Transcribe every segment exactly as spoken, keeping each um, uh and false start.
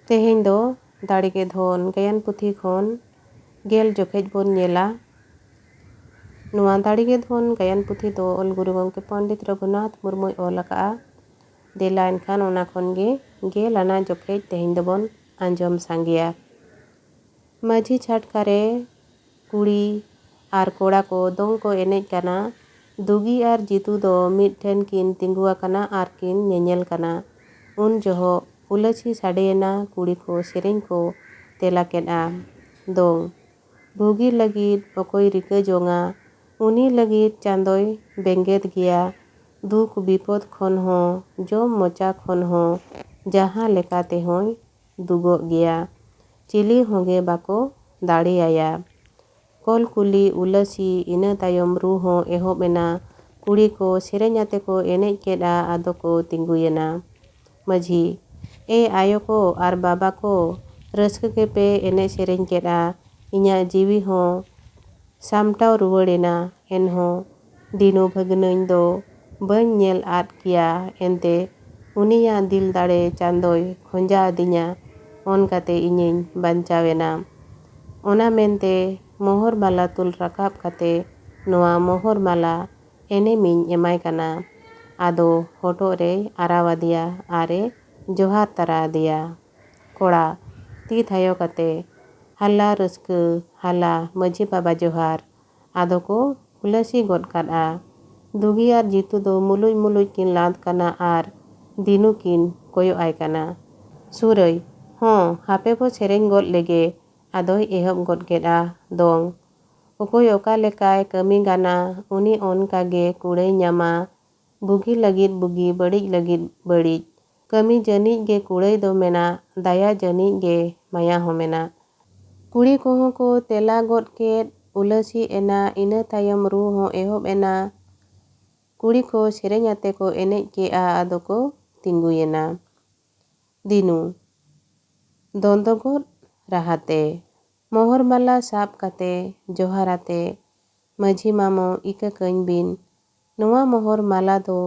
ᱛᱮᱦᱮᱧ ᱫᱚ ᱫᱟᱲᱮ ᱜᱮ ᱫᱷᱚᱱ ᱜᱟᱭᱟᱱ ᱯᱩᱛᱷᱤ ᱠᱷᱚᱱ ᱜᱮᱞ ᱡᱚᱠᱷᱮᱡ ᱵᱚᱱ ᱧᱮᱞᱟ᱾ ᱱᱚᱣᱟ ᱫᱟᱲᱮ ᱜᱮ ᱫᱷᱚᱱ ᱜᱟᱭᱟᱱ ᱯᱩᱛᱷᱤ ᱫᱚ ᱚᱞ ᱜᱩᱨᱩ ᱜᱚᱢᱠᱮ ᱯᱚᱱᱰᱤᱛ ᱨᱚᱜᱷᱩᱱᱟᱛᱷ ᱢᱩᱨᱢᱩᱭ ᱚᱞ ᱟᱠᱟᱫᱼᱟ᱾ ᱫᱮᱞᱟ ᱮᱱᱠᱷᱟᱱ ᱚᱱᱟ ᱠᱷᱚᱱ ᱜᱮ ᱜᱮᱞ ᱟᱱᱟᱜ ᱡᱚᱠᱷᱮᱡ ᱛᱮᱦᱮᱧ ᱫᱚᱵᱚᱱ ᱟᱸᱡᱚᱢ ᱥᱟᱸᱜᱮᱭᱟ᱾ ᱢᱟᱹᱡᱷᱤ ᱪᱷᱟᱴᱠᱟ ᱨᱮ ᱠᱩᱲᱤ ᱟᱨ ᱠᱚᱲᱟ ᱠᱚ ᱫᱚᱝ ᱠᱚ ᱮᱱᱮᱡ ᱠᱟᱱᱟ᱾ ᱫᱩᱜᱤ ᱟᱨ ᱡᱤᱛᱩ ᱫᱚ ᱢᱤᱫ ᱴᱷᱮᱱ ᱠᱤᱱ ᱛᱤᱸᱜᱩ ᱟᱠᱟᱱᱟ ᱟᱨ ᱠᱤᱱ ᱧᱮᱧᱮᱞ ᱠᱟᱱᱟ᱾ ᱩᱱ ᱡᱚᱦᱚᱜ ᱩᱞᱟᱹᱥᱤ ᱥᱟᱰᱮᱭᱮᱱᱟ, ᱠᱩᱲᱤ ᱠᱚ ᱥᱮᱨᱮᱧ ᱠᱚ ᱛᱮᱞᱟ ᱠᱮᱫᱼᱟ᱾ ᱫᱚᱝ᱾ ᱵᱷᱩᱜᱤ ᱞᱟᱹᱜᱤᱫ ᱚᱠᱚᱭ ᱨᱤᱠᱟᱹ ᱡᱚᱝᱟ, ᱩᱱᱤ ᱞᱟᱹᱜᱤᱫ ᱪᱟᱸᱫᱚᱭ ᱵᱮᱸᱜᱮᱫ ᱜᱮᱭᱟ᱾ ᱫᱩᱠ ᱵᱤᱯᱚᱫ ᱠᱷᱚᱱ ᱦᱚᱸ, ᱡᱚᱢ ᱢᱚᱪᱟ ᱠᱷᱚᱱ ᱦᱚᱸ, ᱡᱟᱦᱟᱸ ᱞᱮᱠᱟ ᱛᱮᱦᱚᱸᱭ ᱫᱩᱜᱚᱜ ᱜᱮᱭᱟ᱾ ᱪᱤᱞᱤ ᱦᱚᱸᱜᱮ ᱵᱟᱠᱚ ᱫᱟᱲᱮᱭᱟᱭᱟ᱾ ᱠᱚᱞ ᱠᱩᱞᱤ ᱩᱞᱟᱹᱥᱤ, ᱤᱱᱟᱹ ᱛᱟᱭᱚᱢ ᱨᱩ ᱦᱚᱸ ᱮᱦᱚᱵ ᱮᱱᱟ᱾ ᱠᱩᱲᱤ ᱠᱚ ᱥᱮᱨᱮᱧ ᱟᱛᱮ ᱠᱚ ᱮᱱᱮᱡ ᱠᱮᱫᱼᱟ, ᱟᱫᱚ ᱠᱚ ᱛᱤᱸᱜᱩᱭᱮᱱᱟ᱾ ᱢᱟᱹᱡᱷᱤ, ᱮ ᱟᱭᱳ ᱠᱚ ᱟᱨ ᱵᱟᱵᱟ ᱠᱚ, ᱨᱟᱹᱥᱠᱟᱹ ᱜᱮᱯᱮ ᱮᱱᱮᱡ ᱥᱮᱨᱮᱧ ᱠᱮᱫᱼᱟ᱾ ᱤᱧᱟᱹᱜ ᱡᱤᱣᱤ ᱦᱚᱸ ᱥᱟᱢᱴᱟᱣ ᱨᱩᱣᱟᱹᱲ ᱮᱱᱟ᱾ ᱮᱱᱦᱚᱸ ᱫᱤᱱᱩ ᱵᱷᱟᱹᱜᱽᱱᱟᱹᱧ ᱫᱚ ᱵᱟᱹᱧ ᱧᱮᱞ ᱟᱫ ᱠᱮᱭᱟ, ᱮᱱᱛᱮ ᱩᱱᱤᱭᱟᱜ ᱫᱤᱞ ᱫᱟᱲᱮ ᱪᱟᱸᱫᱚᱭ ᱠᱷᱚᱸᱡᱟ ᱟᱹᱫᱤᱧᱟ, ᱚᱱᱠᱟᱛᱮ ᱤᱧᱤᱧ ᱵᱟᱧᱪᱟᱣ ᱮᱱᱟ᱾ ᱚᱱᱟ ᱢᱮᱱᱛᱮ ᱢᱚᱦᱚᱨ ᱢᱟᱞᱟ ᱛᱩᱞ ᱨᱟᱠᱟᱵ ᱠᱟᱛᱮ ᱱᱚᱣᱟ ᱢᱚᱦᱚᱨ ᱢᱟᱞᱟ ᱮᱱᱮᱢᱤᱧ ᱮᱢᱟᱭ ᱠᱟᱱᱟ᱾ ᱟᱫᱚ ᱦᱚᱴᱚᱜ ᱨᱮᱭ ᱟᱨᱟᱣ ᱟᱫᱮᱭᱟ ᱟᱨᱮ ᱡᱚᱦᱟᱨ ᱛᱟᱨᱟ ᱟᱫᱮᱭᱟ᱾ ᱠᱚᱲᱟ, ᱛᱤ ᱛᱷᱟᱭᱚ ᱠᱟᱛᱮ, ᱦᱟᱞᱟ ᱨᱟᱹᱥᱠᱟᱹ, ᱦᱟᱞᱟ ᱢᱟᱹᱡᱷᱤ ᱵᱟᱵᱟ ᱡᱚᱦᱟᱨ᱾ ᱟᱫᱚ ᱠᱚ ᱦᱩᱞᱟᱹᱥᱤ ᱜᱚᱫ ᱠᱟᱫᱼᱟ᱾ ᱫᱩᱜᱤ ᱟᱨ ᱡᱤᱛᱩ ᱫᱚ ᱢᱩᱞᱩᱡ ᱢᱩᱞᱩᱡ ᱠᱤᱱ ᱞᱟᱸᱫ ᱠᱟᱱᱟ ᱟᱨ ᱫᱤᱱᱩ ᱠᱤᱱ ᱠᱚᱭᱚᱜ ᱟᱭ ᱠᱟᱱᱟ᱾ ᱥᱩᱨᱟᱹᱭ, ᱦᱚᱸ, ᱦᱟᱯᱮ ᱵᱚ ᱥᱮᱨᱮᱧ ᱜᱚᱫ ᱞᱮᱜᱮ᱾ ᱟᱫᱚᱭ ᱮᱦᱚᱵ ᱜᱚᱫ ᱠᱮᱫᱼᱟ ᱫᱚᱝ᱾ ᱚᱠᱚᱭ ᱚᱠᱟ ᱞᱮᱠᱟᱭ ᱠᱟᱹᱢᱤ ᱜᱟᱱᱟ, ᱩᱱᱤ ᱚᱱᱠᱟ ᱜᱮ ᱠᱩᱲᱟᱹᱭ ᱧᱟᱢᱟ᱾ ᱵᱩᱜᱤ ᱞᱟᱹᱜᱤᱫ ᱵᱩᱜᱤ, ᱵᱟᱹᱲᱤᱡ ᱞᱟᱹᱜᱤᱫ ᱵᱟᱹᱲᱤᱡ᱾ ᱠᱟᱹᱢᱤ ᱡᱟᱹᱱᱤᱡ ᱜᱮ ᱠᱩᱲᱟᱹᱭ ᱫᱚ ᱢᱮᱱᱟᱜ, ᱫᱟᱭᱟ ᱡᱟᱹᱱᱤᱡ ᱜᱮ ᱢᱟᱭᱟ ᱦᱚᱸ ᱢᱮᱱᱟᱜ᱾ ᱠᱩᱲᱤ ᱠᱚᱦᱚᱸ ᱠᱚ ᱛᱮᱞᱟ ᱜᱚᱫ ᱠᱮᱫ, ᱩᱞᱟᱹᱥᱤ ᱮᱱᱟ, ᱤᱱᱟᱹ ᱛᱟᱭᱚᱢ ᱨᱩ ᱦᱚᱸ ᱮᱦᱚᱵ ᱮᱱᱟ᱾ ᱠᱩᱲᱤ ᱠᱚ ᱥᱮᱨᱮᱧ ᱟᱛᱮ ᱠᱚ ᱮᱱᱮᱡ ᱠᱮᱜᱼᱟ, ᱟᱫᱚ ᱠᱚ ᱛᱤᱸᱜᱩᱭᱮᱱᱟ᱾ ᱫᱤᱱᱩ, ᱫᱚᱱᱫᱚ ᱜᱚᱫ ᱨᱟᱦᱟᱛᱮ, ᱢᱚᱦᱚᱨ ᱢᱟᱞᱟ ᱥᱟᱵ ᱠᱟᱛᱮ, ᱡᱚᱦᱟᱨ ᱟᱛᱮ, ᱢᱟᱹᱡᱷᱤ ᱢᱟᱢᱚ, ᱤᱠᱟᱹ ᱠᱟᱹᱧ ᱵᱤᱱ, ᱱᱚᱣᱟ ᱢᱚᱦᱚᱨ ᱢᱟᱞᱟ ᱫᱚ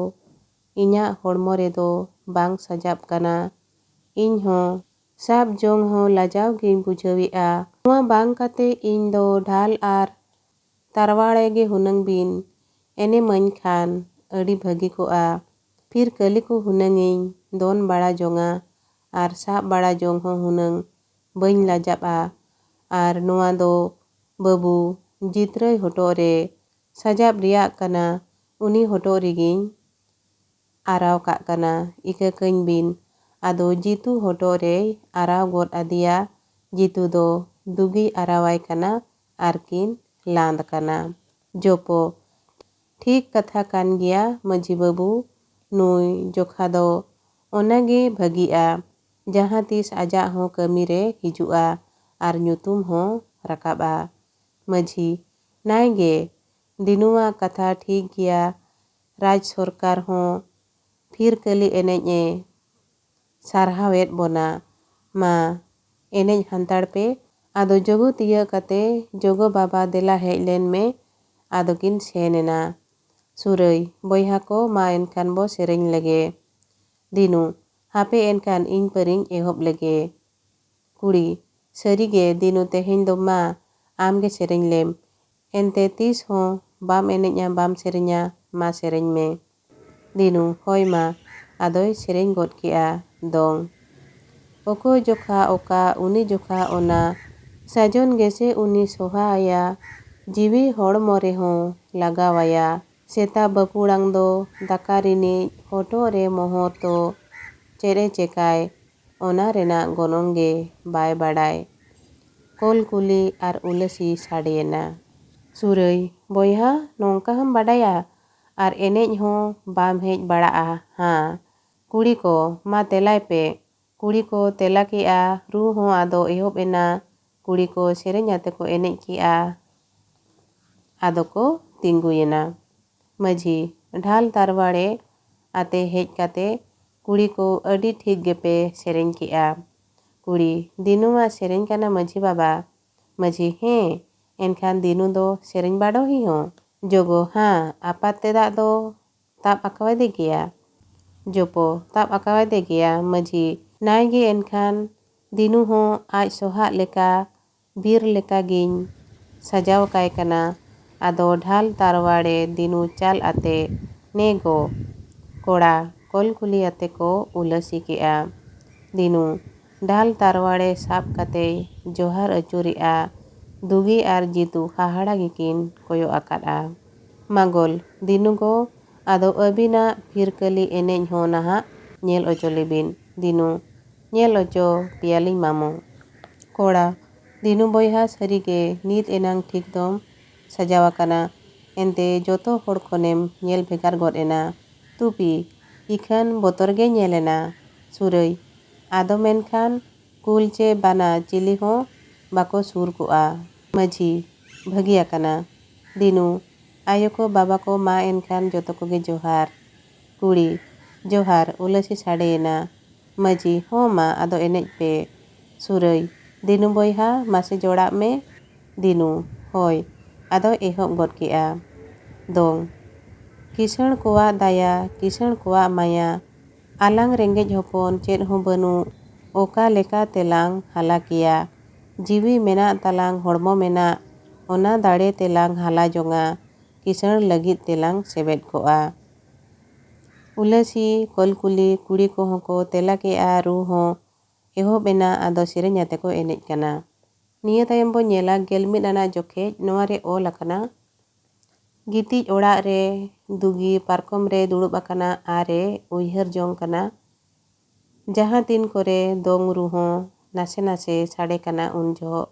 ᱤᱧᱟᱜ ᱦᱚᱲᱢᱚ ᱨᱮᱫᱚ ᱵᱟᱝ ᱥᱟᱡᱟᱵ ᱠᱟᱱᱟ᱾ ᱤᱧ ᱦᱚᱸ ᱥᱟᱵ ᱡᱚᱝ ᱦᱚᱸ ᱞᱟᱡᱟᱣ ᱜᱤᱧ ᱵᱩᱡᱷᱟᱹᱣᱮᱫᱼᱟ᱾ ᱱᱚᱣᱟ ᱵᱟᱝ ᱠᱟᱛᱮ ᱤᱧ ᱫᱚ ᱰᱷᱟᱞ ᱟᱨ ᱛᱟᱨᱣᱟᱲᱮ ᱜᱮ ᱦᱩᱱᱟᱹᱝ ᱵᱤᱱ ᱮᱱᱮᱢᱟᱹᱧ ᱠᱷᱟᱱ ᱟᱹᱰᱤ ᱵᱷᱟᱹᱜᱤ ᱠᱚᱜᱼᱟ᱾ ᱯᱷᱤᱨ ᱠᱟᱹᱞᱤ ᱠᱚ ᱦᱩᱱᱟᱹᱝ ᱤᱧ ᱫᱚᱱ ᱵᱟᱲᱟ ᱡᱚᱝᱟ ᱟᱨ ᱥᱟᱵ ᱵᱟᱲᱟ ᱡᱚᱝ ᱦᱚᱸ ᱦᱩᱱᱟᱹᱝ ᱵᱟᱹᱧ ᱞᱟᱡᱟᱜᱼᱟ᱾ ᱟᱨ ᱱᱚᱣᱟ ᱫᱚ ᱵᱟᱹᱵᱩ ᱡᱤᱛᱨᱟᱹᱭ ᱦᱚᱴᱚᱜ ᱨᱮ ᱥᱟᱡᱟᱵ ᱨᱮᱭᱟᱜ ᱠᱟᱱᱟ, ᱩᱱᱤ ᱦᱚᱴᱚᱜ ᱨᱮᱜᱮᱧ ᱟᱨᱟᱣ ᱠᱟᱜ ᱠᱟᱱᱟ, ᱤᱠᱟᱹ ᱠᱟᱹᱧ ᱵᱤᱱ᱾ ᱟᱫᱚ ᱡᱤᱛᱩ ᱦᱚᱴᱚᱜ ᱨᱮᱭ ᱟᱨᱟᱣ ᱜᱚᱫ ᱟᱫᱮᱭᱟ᱾ ᱡᱤᱛᱩ ᱫᱚ ᱫᱩᱜᱤᱭ ᱟᱨᱟᱣᱟᱭ ᱠᱟᱱᱟ ᱟᱨ ᱠᱤᱱ ᱞᱟᱸᱫ ᱠᱟᱱᱟ᱾ ᱡᱚᱯᱚ, ᱴᱷᱤᱠ ᱠᱟᱛᱷᱟ ᱠᱟᱱ ᱜᱮᱭᱟ ᱢᱟᱹᱡᱷᱤ ᱵᱟᱹᱵᱩ, ᱱᱩᱭ ᱡᱚᱠᱷᱟ ᱫᱚ ᱚᱱᱟ ᱜᱮ ᱵᱷᱟᱹᱜᱤᱜᱼᱟ, ᱡᱟᱦᱟᱸ ᱛᱤᱥ ᱟᱡᱟᱜ ᱦᱚᱸ ᱠᱟᱹᱢᱤ ᱨᱮ ᱦᱤᱡᱩᱜᱼᱟ ᱟᱨ ᱧᱩᱛᱩᱢ ᱦᱚᱸ ᱨᱟᱠᱟᱵᱼᱟ᱾ ᱢᱟᱹᱡᱷᱤ, ᱱᱟᱭ ᱜᱮ, ᱫᱤᱱᱩᱣᱟᱜ ᱠᱟᱛᱷᱟ ᱴᱷᱤᱠ ᱜᱮᱭᱟ, ᱨᱟᱡᱽ ᱥᱚᱨᱠᱟᱨ ᱦᱚᱸ ᱯᱷᱤᱨ ᱠᱟᱹᱞᱤ ᱮᱱᱮᱡ ᱮ ᱥᱟᱨᱦᱟᱣᱮᱫ ᱵᱚᱱᱟ᱾ ᱢᱟ, ᱮᱱᱮᱡ ᱦᱟᱱᱛᱟᱲ ᱯᱮ᱾ ᱟᱫᱚ ᱡᱚᱜᱚ ᱛᱤᱭᱟᱹᱜ ᱠᱟᱛᱮ, ᱡᱚᱜᱚ ᱵᱟᱵᱟ ᱫᱮᱞᱟ ᱦᱮᱡ ᱞᱮᱱ ᱢᱮ᱾ ᱟᱫᱚ ᱠᱤᱱ ᱥᱮᱱ ᱮᱱᱟ᱾ ᱥᱩᱨᱟᱹᱭ, ᱵᱚᱭᱦᱟ ᱠᱚ, ᱢᱟ ᱮᱱᱠᱷᱟᱱ ᱵᱚ ᱥᱮᱨᱮᱧ ᱞᱮᱜᱮ᱾ ᱫᱤᱱᱩ, ᱦᱟᱯᱮ ᱮᱱᱠᱷᱟᱱ ᱤᱧ ᱯᱟᱹᱨᱤᱧ ᱮᱦᱚᱵ ᱞᱮᱜᱮ᱾ ᱠᱩᱲᱤ, ᱥᱟᱹᱨᱤ ᱜᱮ ᱫᱤᱱᱩ, ᱛᱮᱦᱮᱧ ᱫᱚ ᱢᱟ ᱟᱢ ᱜᱮ ᱥᱮᱨᱮᱧ ᱞᱮᱢ᱾ ᱮᱱᱛᱮ ᱛᱤᱥ ᱦᱚᱸ ᱵᱟᱢ ᱮᱱᱮᱡᱼᱟ, ᱵᱟᱢ ᱥᱮᱨᱮᱧᱟ, ᱢᱟ ᱥᱮᱨᱮᱧ ᱢᱮ᱾ ᱫᱤᱱᱩ, ᱦᱳᱭ ᱢᱟ᱾ ᱟᱫᱚᱭ ᱥᱮᱨᱮᱧ ᱜᱚᱫ ᱠᱮᱜᱼᱟ ᱫᱚᱝ᱾ ᱚᱠᱚᱭ ᱡᱚᱠᱷᱟ ᱚᱠᱟ, ᱩᱱᱤ ᱡᱚᱠᱷᱟ ᱚᱱᱟ, ᱥᱟᱡᱚᱱ ᱜᱮᱥᱮ ᱩᱱᱤ ᱥᱚᱦᱟ ᱟᱭᱟ, ᱡᱤᱣᱤ ᱦᱚᱲᱢᱚ ᱨᱮᱦᱚᱸ ᱞᱟᱜᱟᱣ ᱟᱭᱟ᱾ ᱥᱮᱛᱟ ᱵᱟᱹᱯᱩᱲᱟᱝ ᱫᱚ ᱫᱟᱠᱟ ᱨᱤᱱᱤᱡ ᱦᱚᱴᱚᱜ ᱨᱮ ᱢᱚᱦᱚᱨ ᱫᱚ ᱪᱮᱫ ᱮ ᱪᱮᱠᱟᱭ, ᱚᱱᱟ ᱨᱮᱱᱟᱜ ᱜᱚᱱᱚᱝ ᱜᱮ ᱵᱟᱭ ᱵᱟᱲᱟᱭ᱾ ᱠᱚᱞ ᱠᱩᱞᱤ ᱟᱨ ᱩᱞᱟᱹᱥᱤ ᱥᱟᱰᱮᱭᱮᱱᱟ᱾ ᱥᱩᱨᱟᱹᱭ, ᱵᱚᱭᱦᱟ, ᱱᱚᱝᱠᱟ ᱦᱚᱸᱢ ᱵᱟᱰᱟᱭᱟ? ᱟᱨ ᱮᱱᱮᱡ ᱦᱚᱸ ᱵᱟᱢ ᱦᱮᱡ ᱵᱟᱲᱟᱜᱼᱟ ᱦᱟᱸ? ᱠᱩᱲᱤ ᱠᱚ, ᱢᱟ ᱛᱮᱞᱟᱭ ᱯᱮ᱾ ᱠᱩᱲᱤ ᱠᱚ ᱛᱮᱞᱟ ᱠᱮᱜᱼᱟ, ᱨᱩ ᱦᱚᱸ ᱟᱫᱚ ᱮᱦᱚᱵ ᱮᱱᱟ᱾ ᱠᱩᱲᱤ ᱠᱚ ᱥᱮᱨᱮᱧ ᱟᱛᱮ ᱠᱚ ᱮᱱᱮᱡ ᱠᱮᱜᱼᱟ᱾ ᱟᱫᱚ ᱠᱚ ᱛᱤᱸᱜᱩᱭᱮᱱᱟ᱾ ᱢᱟᱹᱡᱷᱤ, ᱰᱷᱟᱞ ᱛᱟᱨᱣᱟᱲᱮ ᱟᱛᱮ ᱦᱮᱡ ᱠᱟᱛᱮ, ᱠᱩᱲᱤ ᱠᱚ, ᱟᱹᱰᱤ ᱴᱷᱤᱠ ᱜᱮᱯᱮ ᱥᱮᱨᱮᱧ ᱠᱮᱜᱼᱟ᱾ ᱠᱩᱲᱤ, ᱫᱤᱱᱩᱣᱟᱜ ᱥᱮᱨᱮᱧ ᱠᱟᱱᱟ ᱢᱟᱹᱡᱷᱤ ᱵᱟᱵᱟ᱾ ᱢᱟᱹᱡᱷᱤ, ᱦᱮᱸ, ᱮᱱᱠᱷᱟᱱ ᱫᱤᱱᱩ ᱫᱚ ᱥᱮᱨᱮᱧ ᱵᱟᱰᱚᱦᱤ ᱦᱚᱸ᱾ ᱡᱚᱜᱚ, ᱦᱟᱸ, ᱟᱯᱟᱛ ᱛᱮᱫᱟᱜ ᱫᱚ ᱛᱟᱵ ᱟᱠᱟᱣᱟᱫᱮ ᱜᱮᱭᱟ᱾ ᱡᱚᱯᱚ, ᱛᱟᱵ ᱟᱠᱟᱣᱟᱫᱮ ᱜᱮᱭᱟ᱾ ᱢᱟᱹᱡᱷᱤ, ᱱᱟᱭ ᱜᱮ ᱮᱱᱠᱷᱟᱱ ᱫᱤᱱᱩ ᱦᱚᱸ ᱟᱡ ᱥᱚᱦᱟᱜ ᱞᱮᱠᱟ ᱵᱤᱨ ᱞᱮᱠᱟ ᱜᱤᱧ ᱥᱟᱡᱟᱣ ᱠᱟᱭ ᱠᱟᱱᱟ᱾ ᱟᱫᱚ ᱰᱷᱟᱞ ᱛᱟᱨᱣᱟᱲᱮ ᱫᱤᱱᱩ ᱪᱟᱞ ᱟᱛᱮ, "ᱱᱮ ᱜᱚ ᱠᱚᱲᱟ" ᱠᱚᱞ ᱠᱩᱞᱤ ᱟᱛᱮ ᱠᱚ ᱩᱞᱟᱹᱥᱤ ᱠᱮᱜᱼᱟ᱾ ᱫᱤᱱᱩ ᱰᱷᱟᱞ ᱛᱟᱨᱣᱟᱲᱮ ᱥᱟᱵ ᱠᱟᱛᱮᱭ ᱡᱚᱦᱟᱨ ᱟᱹᱪᱩᱨᱮᱜᱼᱟ᱾ ᱫᱩᱜᱤ ᱟᱨ ᱡᱤᱛᱩ ᱦᱟᱦᱟᱲᱟ ᱜᱮᱠᱤᱱ ᱠᱚᱭᱚᱜ ᱟᱠᱟᱫᱼᱟ᱾ ᱢᱟᱜᱚᱞ, ᱫᱤᱱᱩ ᱜᱚ, ᱟᱫᱚ ᱟᱹᱵᱤᱱᱟᱜ ᱯᱷᱤᱨᱠᱟᱹᱞᱤ ᱮᱱᱮᱡ ᱦᱚᱸ ᱱᱟᱦᱟᱜ ᱧᱮᱞ ᱚᱪᱚ ᱞᱮᱵᱤᱱ᱾ ᱫᱤᱱᱩ, ᱧᱮᱞ ᱚᱪᱚ ᱯᱮᱭᱟᱞᱤᱧ ᱢᱟᱢᱚ᱾ ᱠᱚᱲᱟ, ᱫᱤᱱᱩ ᱵᱚᱭᱦᱟ, ᱥᱟᱹᱨᱤᱜᱮ ᱱᱤᱛ ᱮᱱᱟᱝ ᱴᱷᱤᱠ ᱫᱚᱢ ᱥᱟᱡᱟᱣ ᱟᱠᱟᱱᱟ, ᱮᱱᱛᱮ ᱡᱚᱛᱚ ᱦᱚᱲ ᱠᱷᱚᱱᱮᱢ ᱧᱮᱞ ᱵᱷᱮᱜᱟᱨ ᱜᱚᱫ ᱮᱱᱟ᱾ ᱛᱩᱯᱤ, ᱤᱠᱷᱟᱹᱱ ᱵᱚᱛᱚᱨ ᱜᱮ ᱧᱮᱞ ᱮᱱᱟ᱾ ᱥᱩᱨᱟᱹᱭ, ᱟᱫᱚ ᱢᱮᱱᱠᱷᱟᱱ ᱠᱩᱞ ᱪᱮ ᱵᱟᱱᱟ ᱪᱤᱞᱤ ᱦᱚᱸ ᱵᱟᱠᱚ ᱥᱩᱨ ᱠᱚᱜᱼᱟ᱾ ᱢᱟᱹᱡᱷᱤ, ᱵᱷᱟᱹᱜᱤ ᱟᱠᱟᱱᱟ᱾ ᱫᱤᱱᱩ, ᱟᱭᱳ ᱠᱚ ᱵᱟᱵᱟ ᱠᱚ ᱢᱟ ᱮᱱᱠᱷᱟᱱ ᱡᱚᱛᱚ ᱠᱚᱜᱮ ᱡᱚᱦᱟᱨ᱾ ᱠᱩᱲᱤ, ᱡᱚᱦᱟᱨ, ᱩᱞᱟᱹᱥᱤ ᱥᱟᱰᱮᱭᱮᱱᱟ᱾ ᱢᱟᱹᱡᱷᱤ, ᱦᱚᱸ ᱢᱟ ᱟᱫᱚ ᱮᱱᱮᱡ ᱯᱮ᱾ ᱥᱩᱨᱟᱹᱭ, ᱫᱤᱱᱩ ᱵᱚᱭᱦᱟ ᱢᱟᱥᱮ ᱡᱚᱲᱟᱜ ᱢᱮ᱾ ᱫᱤᱱᱩ, ᱦᱳᱭ, ᱟᱫᱚ ᱮᱦᱚᱵ ᱜᱚᱫ ᱠᱮᱜᱼᱟ᱾ ᱫᱚᱝ᱾ ᱠᱤᱥᱟᱹᱬ ᱠᱚᱣᱟᱜ ᱫᱟᱭᱟ, ᱠᱤᱥᱟᱹᱬ ᱠᱚᱣᱟᱜ ᱢᱟᱭᱟ, ᱟᱞᱟᱝ ᱨᱮᱸᱜᱮᱡ ᱦᱚᱯᱚᱱ ᱪᱮᱫ ᱦᱚᱸ ᱵᱟᱹᱱᱩᱜ, ᱚᱠᱟ ᱞᱮᱠᱟ ᱛᱮᱞᱟᱝ ᱦᱟᱞᱟ ᱠᱮᱭᱟ? ᱡᱤᱣᱤ ᱢᱮᱱᱟᱜ ᱛᱟᱞᱟᱝ, ᱦᱚᱲᱢᱚ ᱢᱮᱱᱟᱜ, ᱚᱱᱟ ᱫᱟᱲᱮ ᱛᱮᱞᱟᱝ ᱦᱟᱞᱟ ᱡᱚᱝᱟ, ᱠᱤᱥᱟᱹᱬ ᱞᱟᱹᱜᱤᱫ ᱛᱮᱞᱟᱝ ᱥᱮᱵᱮᱫ ᱠᱚᱜᱼᱟ᱾ ᱩᱞᱟᱹᱥᱤ ᱠᱚᱞᱠᱩᱞᱤ ᱠᱩᱲᱤ ᱠᱚᱦᱚᱸ ᱠᱚ ᱛᱮᱞᱟ ᱠᱮᱜᱼᱟ, ᱨᱩ ᱦᱚᱸ ᱮᱦᱚᱵ ᱮᱱᱟ, ᱟᱫᱚ ᱥᱮᱨᱮᱧ ᱟᱛᱮ ᱠᱚ ᱮᱱᱮᱡ ᱠᱟᱱᱟ᱾ ᱱᱤᱭᱟᱹ ᱛᱟᱭᱚᱢ ᱵᱚ ᱧᱮᱞᱟ ᱜᱮᱞ ᱢᱤᱫ ᱟᱱᱟᱜ ᱡᱚᱠᱷᱮᱡ ᱱᱚᱣᱟ ᱨᱮ ᱚᱞ ᱟᱠᱟᱱᱟ, ᱜᱤᱛᱤᱡ ᱚᱲᱟᱜ ᱨᱮ ᱫᱩᱜᱤ ᱯᱟᱨᱠᱚᱢ ᱨᱮ ᱫᱩᱲᱩᱵ ᱟᱠᱟᱱᱟ ᱟᱨ ᱮ ᱩᱭᱦᱟᱹᱨ ᱡᱚᱝ ᱠᱟᱱᱟ᱾ ᱡᱟᱦᱟᱸ ᱛᱤᱱ ᱠᱚᱨᱮ ᱫᱚᱝ ᱨᱩ ᱦᱚᱸ ᱱᱟᱥᱮ ᱱᱟᱥᱮ ᱥᱟᱰᱮ ᱠᱟᱱᱟ ᱩᱱ ᱡᱚᱦᱚᱜ᱾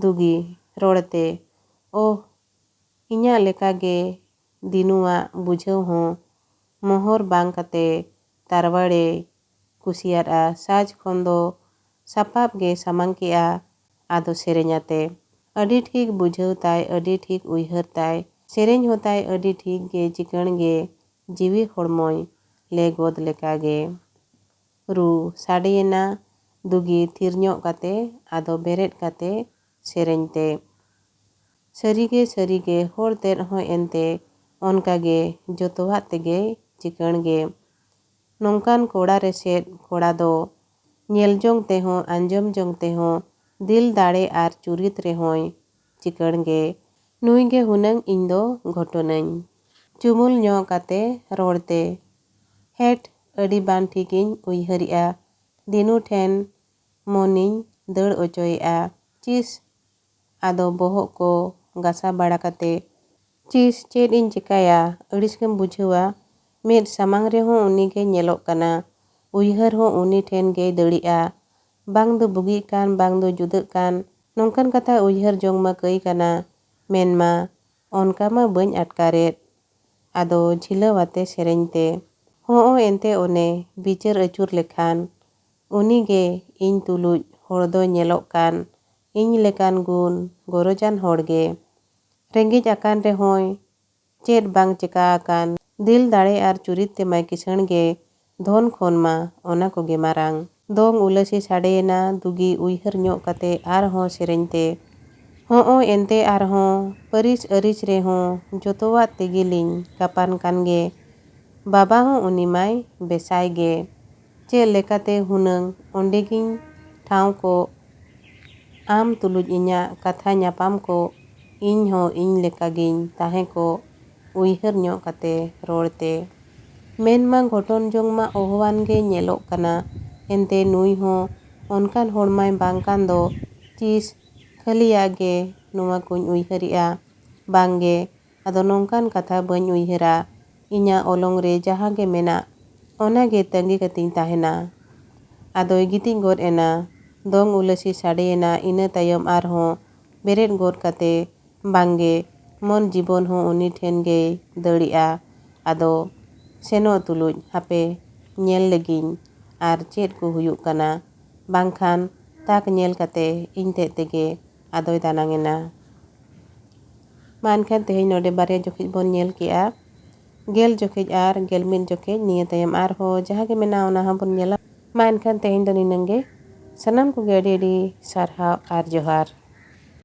ᱫᱩᱜᱤ ᱨᱚᱲ ᱛᱮ, ᱳᱦ, ᱤᱧᱟᱹᱜ ᱞᱮᱠᱟ ᱜᱮ ᱫᱤᱱᱩᱣᱟᱜ ᱵᱩᱡᱷᱟᱹᱣ ᱦᱚᱸ ᱢᱚᱦᱚᱨ ᱵᱟᱝ ᱠᱟᱛᱮ ᱛᱟᱨᱣᱟᱲᱮ ᱠᱩᱥᱤᱭᱟᱫᱼᱟ᱾ ᱥᱟᱡᱽ ᱠᱷᱚᱱ ᱫᱚ ᱥᱟᱯᱟᱵ ᱜᱮ ᱥᱟᱢᱟᱝ ᱠᱮᱜᱼᱟ᱾ ᱟᱫᱚ ᱥᱮᱨᱮᱧ ᱟᱛᱮ ᱟᱹᱰᱤ ᱴᱷᱤᱠ ᱵᱩᱡᱷᱟᱹᱣ ᱛᱟᱭ, ᱟᱹᱰᱤ ᱴᱷᱤᱠ ᱩᱭᱦᱟᱹᱨ ᱛᱟᱭ, ᱥᱮᱨᱮᱧ ᱦᱚᱸ ᱛᱟᱭ ᱟᱹᱰᱤ ᱴᱷᱤᱠ ᱜᱮ ᱪᱤᱠᱟᱹᱬ ᱜᱮ ᱡᱤᱣᱤ ᱦᱚᱲᱢᱚᱭ ᱞᱮ ᱜᱚᱫ ᱞᱮᱠᱟ ᱜᱮ᱾ ᱨᱩ ᱥᱟᱰᱮᱭᱮᱱᱟ᱾ ᱫᱩᱜᱤ ᱛᱷᱤᱨ ᱧᱚᱜ ᱠᱟᱛᱮ ᱟᱫᱚ ᱵᱮᱨᱮᱫ ᱠᱟᱛᱮ ᱥᱮᱨᱮᱧ ᱛᱮ, ᱥᱟᱹᱨᱤᱜᱮ ᱥᱟᱹᱨᱤᱜᱮ ᱦᱚᱲ ᱛᱮᱫ ᱦᱚᱸ ᱮᱱᱛᱮ ᱚᱱᱠᱟ ᱜᱮ ᱡᱚᱛᱚᱣᱟᱜ ᱛᱮᱜᱮ ᱪᱤᱠᱟᱹᱬ ᱜᱮ᱾ ᱱᱚᱝᱠᱟᱱ ᱠᱚᱲᱟ ᱨᱮᱥᱮᱫ ᱠᱚᱲᱟ ᱫᱚ ᱧᱮᱞ ᱡᱚᱝ ᱛᱮᱦᱚᱸ, ᱟᱸᱡᱚᱢ ᱡᱚᱝ ᱛᱮᱦᱚᱸ, ᱫᱤᱞ ᱫᱟᱲᱮ ᱟᱨ ᱪᱩᱨᱤᱛ ᱨᱮᱦᱚᱸᱭ ᱪᱤᱠᱟᱹᱲ ᱜᱮ᱾ ᱱᱩᱭ ᱜᱮ ᱦᱩᱱᱟᱹᱝ ᱤᱧ ᱫᱚ ᱜᱷᱚᱴᱚᱱᱟᱹᱧ᱾ ᱪᱩᱢᱩᱞ ᱧᱚᱜ ᱠᱟᱛᱮ ᱨᱚᱲ ᱛᱮ, ᱦᱮᱴ, ᱟᱹᱰᱤ ᱵᱟᱝ ᱴᱷᱤᱠᱤᱧ ᱩᱭᱦᱟᱹᱨᱮᱜᱼᱟ᱾ ᱫᱤᱱᱩ ᱴᱷᱮᱱ ᱢᱚᱱᱤᱧ ᱫᱟᱹᱲ ᱚᱪᱚᱭᱮᱜᱼᱟ᱾ ᱪᱤᱥ, ᱟᱫᱚ ᱵᱚᱦᱚᱜ ᱠᱚ ᱜᱟᱥᱟ ᱵᱟᱲᱟ ᱠᱟᱛᱮ, ᱪᱤᱥ, ᱪᱮᱫ ᱤᱧ ᱪᱮᱠᱟᱭᱟ? ᱟᱹᱲᱤᱥ ᱜᱮᱢ ᱵᱩᱡᱷᱟᱹᱣᱟ᱾ ᱢᱮᱫ ᱥᱟᱢᱟᱝ ᱨᱮᱦᱚᱸ ᱩᱱᱤ ᱜᱮ ᱧᱮᱞᱚᱜ ᱠᱟᱱᱟ᱾ ᱩᱭᱦᱟᱹᱨ ᱦᱚᱸ ᱩᱱᱤ ᱴᱷᱮᱱ ᱜᱮᱭ ᱫᱟᱹᱲᱮᱜᱼᱟ᱾ ᱵᱟᱝ ᱫᱚ ᱵᱩᱜᱤᱜ ᱠᱟᱱ, ᱵᱟᱝ ᱫᱚ ᱡᱩᱫᱟᱹᱜ ᱠᱟᱱ, ᱱᱚᱝᱠᱟᱱ ᱠᱟᱛᱷᱟ ᱩᱭᱦᱟᱹᱨ ᱡᱚᱝ ᱢᱟ ᱠᱟᱹᱭ ᱠᱟᱱᱟ᱾ ᱢᱮᱱᱢᱟ, ᱚᱱᱠᱟ ᱢᱟ ᱵᱟᱹᱧ ᱟᱴᱠᱟᱨᱮᱫ᱾ ᱟᱫᱚ ᱡᱷᱤᱞᱟᱹᱣ ᱟᱛᱮ ᱥᱮᱨᱮᱧ ᱛᱮ, ᱦᱚᱸᱜᱼᱚ ᱮᱱᱛᱮ ᱚᱱᱮ ᱵᱤᱪᱟᱹᱨ ᱟᱹᱪᱩᱨ ᱞᱮᱠᱷᱟᱱ, ᱩᱱᱤ ᱜᱮ ᱤᱧ ᱛᱩᱞᱩᱡ ᱦᱚᱲ ᱫᱚ ᱧᱮᱞᱚᱜ ᱠᱟᱱ, ᱤᱧ ᱞᱮᱠᱟᱱ ᱜᱩᱱ ᱜᱚᱨᱚᱡᱟᱱ ᱦᱚᱲ ᱜᱮ᱾ ᱨᱮᱸᱜᱮᱡ ᱟᱠᱟᱱ ᱨᱮᱦᱚᱸᱭ, ᱪᱮᱫ ᱵᱟᱝ ᱪᱮᱠᱟ ᱟᱠᱟᱱ, ᱫᱤᱞ ᱫᱟᱲᱮ ᱟᱨ ᱪᱩᱨᱤᱛ ᱛᱮᱢᱟᱭ ᱠᱤᱥᱟᱹᱬ ᱜᱮ, ᱫᱷᱚᱱ ᱠᱷᱚᱱ ᱢᱟ ᱚᱱᱟ ᱠᱚᱜᱮ ᱢᱟᱨᱟᱝ᱾ ᱫᱚᱝ ᱩᱞᱟᱹᱥᱤ ᱥᱟᱰᱮᱭᱮᱱᱟ, ᱫᱩᱜᱤ ᱩᱭᱦᱟᱹᱨ ᱧᱚᱜ ᱠᱟᱛᱮ ᱟᱨᱦᱚᱸ ᱥᱮᱨᱮᱧ ᱛᱮ, ᱦᱚᱸᱜᱼᱚᱭ ᱮᱱᱛᱮ ᱟᱨᱦᱚᱸ ᱯᱟᱹᱨᱤᱥ ᱟᱹᱨᱤᱥ ᱨᱮᱦᱚᱸ ᱡᱚᱛᱚᱣᱟᱜ ᱛᱮᱜᱮ ᱞᱤᱧ ᱠᱟᱯᱟᱱ ᱠᱟᱱ ᱜᱮ, ᱵᱟᱵᱟ ᱦᱚᱸ ᱩᱱᱤ ᱢᱟᱭ ᱵᱮᱥᱟᱭ ᱜᱮ᱾ ᱪᱮᱫ ᱞᱮᱠᱟᱛᱮ ᱦᱩᱱᱟᱹᱝ ᱚᱸᱰᱮ ᱜᱤᱧ ᱴᱷᱟᱶ ᱠᱚᱜ, ᱟᱢ ᱛᱩᱞᱩᱡ ᱤᱧᱟᱹᱜ ᱠᱟᱛᱷᱟ ᱧᱟᱯᱟᱢ ᱠᱚᱜ, ᱤᱧ ᱦᱚᱸ ᱤᱧ ᱞᱮᱠᱟ ᱜᱤᱧ ᱛᱟᱦᱮᱸ ᱠᱚᱜ, ᱩᱭᱦᱟᱹᱨ ᱧᱚᱜ ᱠᱟᱛᱮ ᱨᱚᱲ ᱛᱮ᱾ ᱢᱮᱱᱢᱟ ᱜᱷᱚᱴᱚᱱ ᱡᱚᱝ ᱢᱟ ᱚᱦᱚᱣᱟᱱ ᱜᱮ ᱧᱮᱞᱚᱜ ᱠᱟᱱᱟ, ᱮᱱᱛᱮ ᱱᱩᱭ ᱦᱚᱸ ᱚᱱᱠᱟᱱ ᱦᱚᱲ ᱢᱟᱭ ᱵᱟᱝ ᱠᱟᱱ ᱫᱚ᱾ ᱪᱤᱥ, ᱠᱷᱟᱹᱞᱤᱭᱟᱜ ᱜᱮ ᱱᱚᱣᱟ ᱠᱚᱧ ᱩᱭᱦᱟᱹᱨᱮᱜᱼᱟ᱾ ᱵᱟᱝ ᱜᱮ, ᱟᱫᱚ ᱱᱚᱝᱠᱟᱱ ᱠᱟᱛᱷᱟ ᱵᱟᱹᱧ ᱩᱭᱦᱟᱹᱨᱟ᱾ ᱤᱧᱟᱹᱜ ᱚᱞᱚᱝ ᱨᱮ ᱡᱟᱦᱟᱸ ᱜᱮ ᱢᱮᱱᱟᱜ, ᱚᱱᱟ ᱜᱮ ᱛᱟᱺᱜᱤ ᱠᱟᱛᱮᱧ ᱛᱟᱦᱮᱱᱟ᱾ ᱟᱫᱚᱭ ᱜᱤᱛᱤᱡ ᱜᱚᱫ ᱮᱱᱟ᱾ ᱫᱚᱝ ᱩᱞᱟᱹᱥᱤ ᱥᱟᱰᱮᱭᱮᱱᱟ᱾ ᱤᱱᱟᱹ ᱛᱟᱭᱚᱢ ᱟᱨᱦᱚᱸ ᱵᱮᱨᱮᱫ ᱜᱚᱫ ᱠᱟᱛᱮ, ᱵᱟᱝ ᱜᱮ, ᱢᱚᱱ ᱡᱤᱵᱚᱱ ᱦᱚᱸ ᱩᱱᱤ ᱴᱷᱮᱱ ᱜᱮᱭ ᱫᱟᱹᱲᱮᱜᱼᱟ᱾ ᱟᱫᱚ ᱥᱮᱱᱚᱜ ᱛᱩᱞᱩᱡ, ᱦᱟᱯᱮ ᱧᱮᱞ ᱞᱮᱜᱤᱧ ᱟᱨ ᱪᱮᱫ ᱠᱚ ᱦᱩᱭᱩᱜ ᱠᱟᱱᱟ, ᱵᱟᱝᱠᱷᱟᱱ ᱛᱟᱠ ᱧᱮᱞ ᱠᱟᱛᱮ ᱤᱧ ᱛᱮᱫ ᱛᱮᱜᱮ ᱟᱫᱚᱭ ᱫᱟᱱᱟᱝ ᱮᱱᱟ᱾ ᱢᱟ ᱮᱱᱠᱷᱟᱱ ᱛᱮᱦᱮᱧ ᱱᱚᱰᱮ ᱵᱟᱨᱭᱟ ᱡᱚᱠᱷᱮᱡ ᱵᱚᱱ ᱧᱮᱞ ᱠᱮᱜᱼᱟ, ᱜᱮᱞ ᱡᱚᱠᱷᱮᱡ ᱟᱨ ᱜᱮᱞ ᱢᱤᱫ ᱡᱚᱠᱷᱮᱡ᱾ ᱱᱤᱭᱟᱹ ᱛᱟᱭᱚᱢ ᱟᱨᱦᱚᱸ ᱡᱟᱦᱟᱸ ᱜᱮ ᱢᱮᱱᱟᱜᱼᱟ, ᱚᱱᱟ ᱦᱚᱸᱵᱚᱱ ᱧᱮᱞᱟ᱾ ᱢᱟ ᱮᱱᱠᱷᱟᱱ ᱛᱮᱦᱮᱧ ᱫᱚ ᱱᱤᱱᱟᱹᱝ ᱜᱮ᱾ ᱥᱟᱱᱟᱢ ᱠᱚᱜᱮ ᱟᱹᱰᱤ ᱟᱹᱰᱤ ᱥᱟᱨᱦᱟᱣ ᱟᱨ ᱡᱚᱦᱟᱨ᱾